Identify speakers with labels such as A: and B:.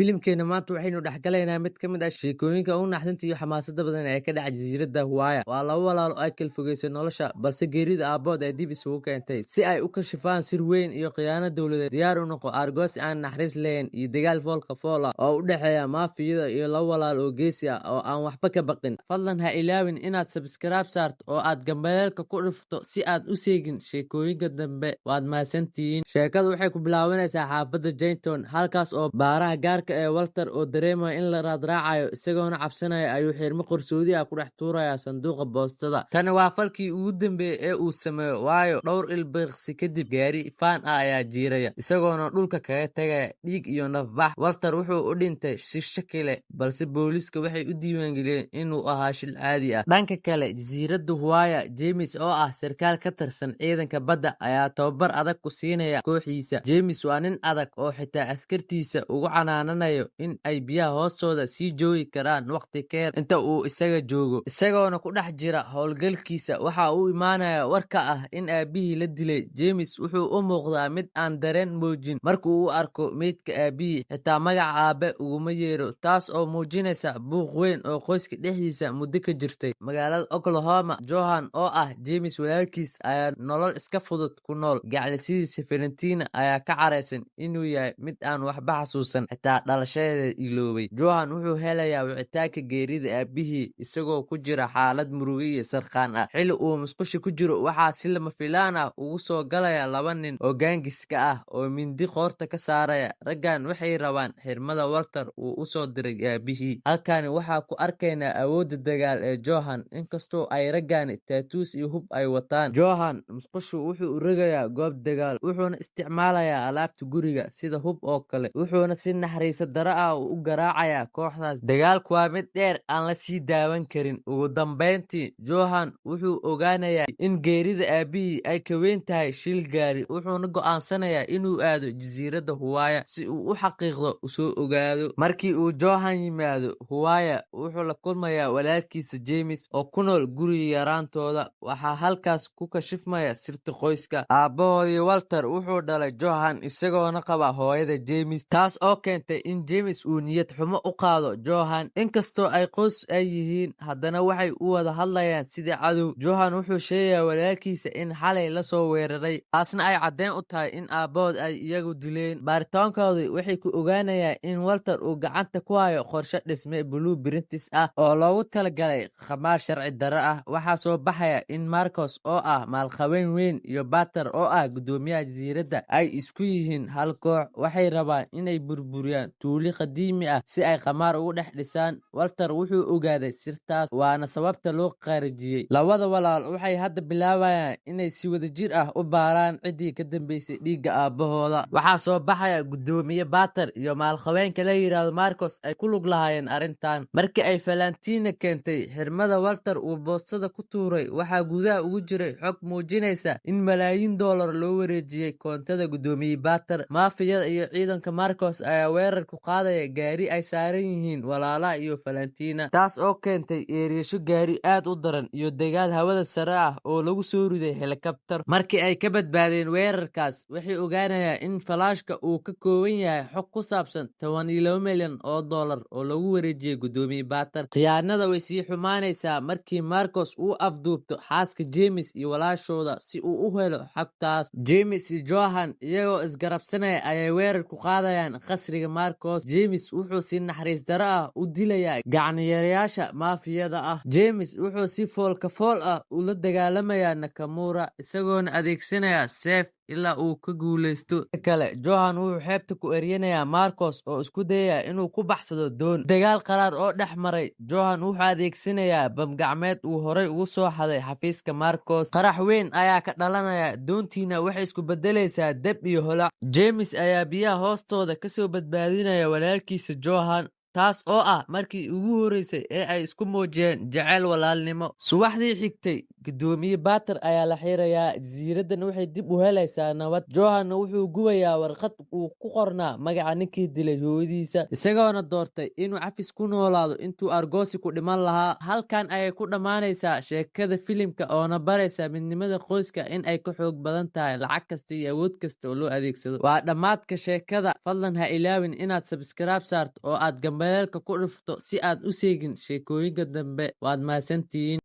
A: Filimkeena maanta waxaynu dhexgalaynaa mid ka mid ah sheekooyinka ugu naxdinta iyo xamaasadda badan ee ka dhaca jasiiradda Huwaya. Waa laba walaal oo ay kala fogeysay nolosha, balse geerida aabbahood ay dib isugu keentay si ay u kashifaan sir weyn iyo khiyaano dowladeed. Diyaar u noqo aargoosi aan naxariis lahayn iyo dagaal foolka fool ah oo u dhexeeya maafiyada iyo laba walaal oo geesi ah oo aan waxba ka baqin. Fadlan ha ilaawin inaad subscribe saarto oo aad gambaleelka ku dhufto si aad u seegin sheekooyinka dambe. Waad mahadsantihiin. Sheekadu waxay ku bilaabanaysaa xaafadda Jainton, halkaas oo baaraha gaarka ee Walter oo dareemayo in la raadraacayo, isagoona cabsanaya ayuu xirmo qarsoodi ah ku dhex tuurayaa sanduuqa boostada. Tani waa falkii ugu dambeeyey ee uu sameeyo, waayo dhowr ilbiriqsi kadib gaari faan ah ayaa jiiraya, isagoona dhulka kaga tegaya dhiig iyo nafbax. Walter wuxuu u dhintay si shaki leh, balse booliiska waxay u diiwaangeliyeen inuu ahaa shil caadi ah. Dhanka kale, jasiiradda Huwaya, James oo ah sarkaal ka tirsan ciidanka badda ayaa tababar adag ku siinaya kooxdiisa. James waa nin adag oo xitaa askartiisa ugu canaananayo in ay biyaha hoostooda sii joogi karaan waqti ka yar inta uu isaga joogo. Isagoona ku dhex jira howlgalkiisa, waxa uu imaanaya warka ah in aabbihii la dilay. James wuxuu u muuqdaa mid aan dareen muujin marka uu arko meydka aabbihii, xitaa magaca aabe uguma yeero, taas oo muujinaysa buuq weyn oo qoyska dhexdiisa muddo ka jirtay. Magaalada Oklahoma, Johan oo ah James walaalkiis ayaa nolol iska fudud ku nool. Gacalisidiisa Valentina ayaa ka caraysan inuu yahay mid aan waxba xasuusan, xitaa dhalashadeeda iloobay. Johan wuxuu helayaa wicitaanka geerida aabbihii isagoo ku jira xaalad murugo iyo sarqaan ah. Xilli uu musqusha ku jiro, waxaa si lama filaan ah ugu soo galaya laba nin oo gaangiska ah oo mindi qoorta ka saaraya. Raggan waxay rabaan xirmada Walter uu u soo diray aabbihii. Halkani waxaa ku arkaynaa awoodda dagaal ee Johan, inkastoo ay raggani tattoos iyo hub ay wataan. Johan musqushu wuxuu u rogayaa goob dagaal, wuxuuna isticmaalayaa alaabta guriga sida hub oo kale, wuxuuna si naxariis daro ah u garaacayaa kooxdaas. Dagaalku waa mid dheer aan la sii daawan karin. Ugu dambeyntii, Johan wuxuu ogaanayaa in geerida aabbihii ay ka weyn tahay shil gaari, wuxuuna go'aansanayaa inuu aado jasiiradda Huwaya si uu u xaqiiqdo u soo ogaado. Markii uu Johan yimaado Huwaya, wuxuu la kulmayaa walaalkiisa James oo ku nool guriga yaraantooda. Waxaa halkaas ku kashifmaya sirta qoyska. Aabbahoodii Walter wuxuu dhalay Johan isagoona qaba hooyada James, taas oo keentay in James uu niyad xumo u qaado Johan. Inkastoo ay qoys ay yihiin, haddana waxay u wada hadlayaan sidii cadow. Johan wuxuu sheegayaa walaalkiisa in xalay la soo weeraray, taasna ay caddeyn u tahay in aabbahood ay iyagu dileen. Baaritaankoodii waxay ku ogaanayaan in Walter uu gacanta ku hayo qorshe dhisme blueprints ah oo loogu talagalay khamaar sharci darro ah. Waxaa soo baxaya in Marcos oo ah maalqabeen weyn iyo Bater oo ah guddoomiyaha jasiiradda ay isku yihiin hal koox. Waxay rabaan inay burburiyaan tuulo qadiimi ah si ay khamaar ugu dhex dhisaan. Walter wuxuu ogaaday sirtaas, waana sababta loo khaarijiyey. Labada walaal waxay hadda bilaabayaan inay si wadajir ah u baaraan ciddii ka dambeysay dhiigga aabbahooda. Waxaa soo baxaya guddoomiye Bater iyo maalqabeenka la yiraahdo Marcos ay ku lug lahaayeen arrintan. Markii ay Valentina keentay xirmada Walter uu boostada ku tuuray, waxaa gudaha ugu jiray xog muujinaysa in malaayiin dollar loo wareejiyey koontada guddoomiye Bater. Maafiyada iyo ciidanka Marcos ayaa weerar ku qaadaya gaari ay saaran yihiin walaalaha iyo Valentina, taas oo keentay eryasho gaari aad u daran iyo dagaal hawada sare ah oo lagu soo riday helikabtar. Markii ay ka badbaadeen weerarkaas, waxay ogaanayaan in falaashka uu ka kooban yahay xog ku saabsan 12 milyan oo dollar oo lagu wareejiyey guddoomiye Bater. Khiyaanada way sii xumaanaysaa markii Marcos uu afduubto xaaska James iyo walaashooda si uu u helo xogtaas. James iyo Johan iyagoo isgarabsanaya ayay weerar ku qaadayaan qasriga Marcos. James wuxuu si naxariis darro ah u dilayaa gacanyarayaasha maafiyada ah. James wuxuu si foolka fool ah ula dagaalamayaa Nakamura, isagoona adeegsanaya seef ilaa uu ka guuleysto. Kale, Johan wuxuu xeebta ku eryanayaa Marcos oo isku dayaya inuu ku baxsado doon. Dagaal qaraar oo dhex maray, Johan wuxuu adeegsanayaa bam gacmeed uu horay ugu soo xaday xafiiska Marcos. Qarax weyn ayaa ka dhalanaya, doontiina waxay isku beddelaysaa dab iyo holac. James ayaa biyaha hoostooda ka soo badbaadinaya walaalkiisa Johan. Taas oo ah markii ugu horreysay ee ay isku muujiyeen jacayl walaalnimo. Subaxdii xigtay, Gudoomiye Bater ayaa la xirayaa, jasiiraddana waxay dib u helaysaa nabad. Johanna wuxuu gubayaa warqad uu ku qornaa magaca ninkii dilay hooyadiisa, isagoona doortay inuu cafis ku noolaado intuu aargoosi ku dhiman lahaa. Halkan ayay ku dhammaanaysaa sheekada filimka, oona baraysa midnimada qoyska in ay ka xoog badan tahay lacag kasta iyo awood kasta oo loo adeegsado. Waa dhammaadka sheekada. Fadlan ha ilaawin inaad subscribe saarto oo aad gambaleelka ku dhufto si aad u seegin sheekooyinka dambe. Waad mahadsantihiin.